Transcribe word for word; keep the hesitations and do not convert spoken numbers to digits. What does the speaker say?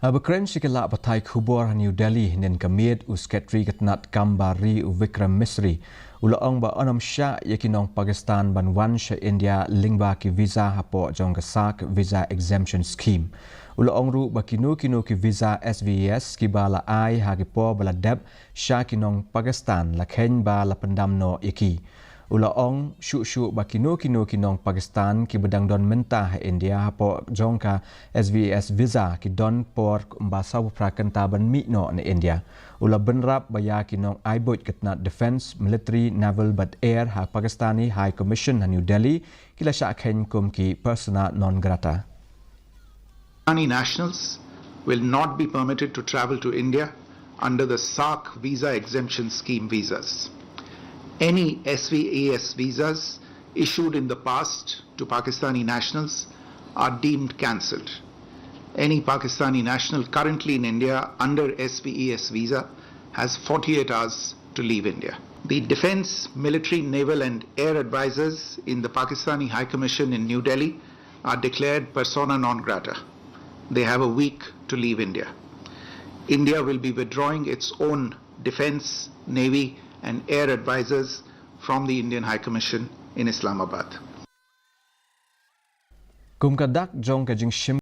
Haba kren sha ki lad pathai khubor ha New Delhi hynnin ka miet, u Secretary ka tnad kam bar ri, u Vikram Misri, u la ong ba yn ym shah ïa ki nong Pakistan ban wan sha India lyngba ki visa hapoh jong ka SAARC Visa Exemption Scheme. U la ong ruh ba kino kino ki visa SVES kiba la ai ha ki por ba la dep sha ki nong Pakistan la kheiñ ba la pyndam noh ïa ki. U la ong shuh shuh ba kino kino ki nong Pakistan kiba dang don mynta ha India hapoh jong ka SVES visa ki don por kumba sawphew phra kynta ban mih noh na India. U la bynrap ba ïa ki nong ai buit ka tnad defence, military, naval bad air ha Pakistani High Commission ha New Delhi ki la shah kheiñ kum ki persona non grata. Pakistani nationals will not be permitted to travel to India under the SAARC Visa Exemption Scheme visas. Any SVES visas issued in the past to Pakistani nationals are deemed cancelled. Any Pakistani national currently in India under SVES visa has forty-eight hours to leave India. The defense, military, naval, and air advisors in the Pakistani High Commission in New Delhi are declared persona non grata. They have a week to leave India. India will be withdrawing its own defense, navy, and air advisors from the Indian High Commission in Islamabad. Kum ka dak jong ka jingshim